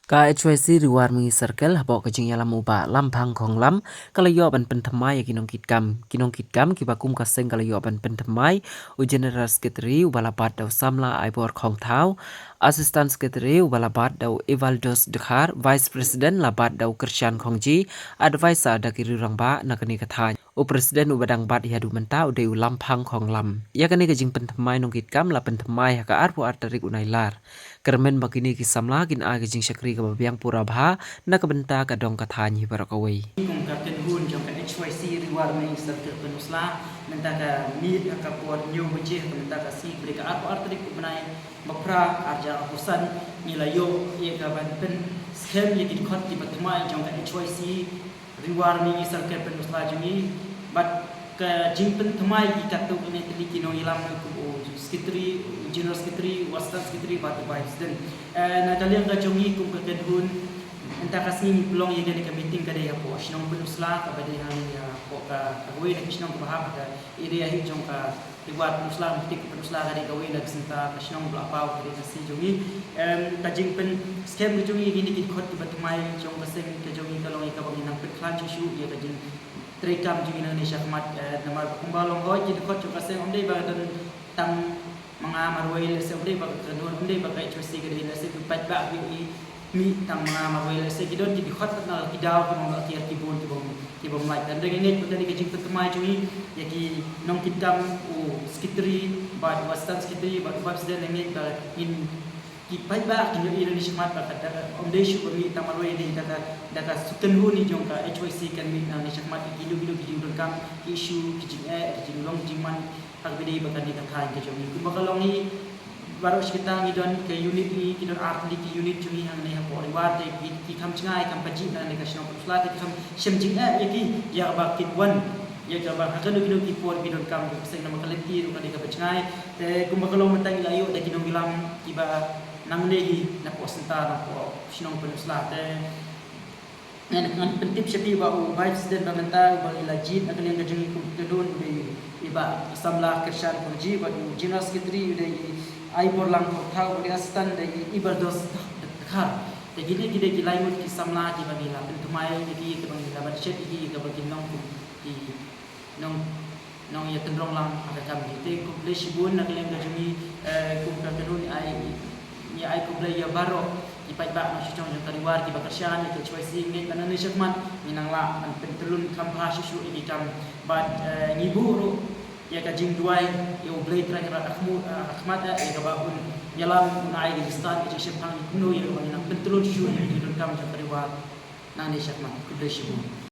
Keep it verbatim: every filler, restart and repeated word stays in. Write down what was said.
Ka H Y C Ri War Mengi Circle hapoh ka jingïalam u Bah Lamphang Khonglam ka la ïoh ban pynthymmai ïa ki nongkitkam. Ki nongkitkam kiba kum ka seng ka la ïoh ban pynthymmai u General Secretary uba la bat da u Samla Aibor Khongthaw, Assistant Secretary uba la bat da u Evaldos Dkhar, Vice President la bat da u Krishan Khongji, Advisor da ki riewrangbah na kane ka thaiñ. U President uba dang bat haduh mynta u dei u Lamphang Khonglam. Ïa kane ka jingpynthymmai nongkitkam la pynthymmai ha ka arphew ar tarik u Nailar. Kyrmen ba kine ki samla kin ai ka jingshakri kaba biang pura bha na ka bynta ka dong ka thaiñ hi baroh kawei. Kum ka kynhun jong ka H Y C Ri War Mengi Circle Pynursla, mynta ka miet ha ka por hynñiew baje ha ka mynta ka sngi, ka arphew ar tarik u bnai ba phra, ar hajar arphew san, ngi la ïoh ïa ka ban pynskhem ïa ki dkhot kiba thymmai jong ka H Y C Ri War Mengi Circle Pynursla jong ngi. Bad ka jingpynthymmai ki katto katne tylli ki nongïalam, kum u Secretary, u General Secretary, u Assistant Secretary bad u Vice President. Eh, na ka liang ka jong ngi kum ka kynhun, mynta ka sngi ngi pynlong ïa kane ka meeting ka dei hapoh shnong Pynursla kaba dei hangne hapoh ka, kawei na ki shnong kaba hap ha ka area hi jong ka Ri War Pynursla, Mukti Pynursla ka dei kawei na ka synta ka shnong ba la paw ka dei ka C jong ngi. Em, ka jingpynskhem ka jong ngi ïa kine ki dkhot kiba thymmai jong ka seng ka jong ngi ka long ïa kaba ngin nang pynkhlaiñ shuh shuh ïa ka jingtreikam jong ngi nangne shakhmat, eh, namar ba kumba long hooid ki dkhot jong ka seng ym dei ba ka don tang ma nga marwei, lehse ym dei ba ka kynhun, ym dei ba ka H Y C ka dei, lehse ki paidbah ki mih tang ma nga marwei, lehse ki don ki dkhot na ki daw ki mong ki bun ki bym, ki bym lait. Tang dei ngeit ba kane ka jingpynthymmai jong ngi ïa ki nongkitkam, u Secretary bad u Assistant Secretary bad u Vice President, ngeit ba ngin, ki paidbah kin ïohi nangne shakhmat ba ka da, ym dei shuh ba mih tang marwei, dei da ka, da ka kynhun jong ka H Y C kan mih nangne shakhmat, ki dei, ki dei, ki dei donkam ki issue, ki jingeh, ki jinglong jingman ha kaba ïadei bad kane ka thaiñ ka jong ngi. Kumba ka long hi, baroh shi katta ngi don ka unit ngi, ki don ar tylli ki unit jong ngi hangne hapoh Ri War, te ki, ki kham jngai kham pajih na kane ka shnong Pynursla, te ki kham shem jingeh ïa ki, ïa kaba kin wan, ïa kaba ha kano kano ki por ki donkam ka seng, namar ka lynti ruh ka dei kaba jngai. Te kumba ka long mynta ngi la ïoh da ki nongïalam kiba nangne hi napoh synta, napoh shnong Pynursla. Te ngan, ngan pyntip sha phi ba u Vice President ba mynta uba ngi la jied na ka liang ka jong ngi kum ka kynhun u dei i Bah Samla Krishan Khongji, bad u General Secretary u dei i Aiborlang Khongthaw, bad u dei Assistant u dei i Evaldos Dkhar. Te kine ki dei ki lai ngut ki samla kiba ngi la pynthymmai ïa ki, kiba ngi la ban shet ïa ki, kiba kin long kum ki nong, nongïatynrong lang ha ka kam jong ngi. Te khublei shibun na ka liang ka jong ngi, eh, kum ka kynhun ngi ai, ngi ai khublei ïa baroh ki paidbah nongshong jong ka Ri War kiba kyrshan ïa ka H Y C, ngeit ba nangne shakhmat ngin nang lah ban pyntylun kham bha shuh shuh ïa ki kam. Bad, eh, ngi buh ruh ïa ka jingduwai ïa U Blei Trai Kynrad ha khmu-, eh, ha khmat, eh, ïa kaba un ïalam, un ai ka jingstad, ka jingshemphang kumno ïa kaba ngin nang pyntylun shuh shuh ïa ki donkam jong ka Ri War nangne shakhmat. Khublei shibun.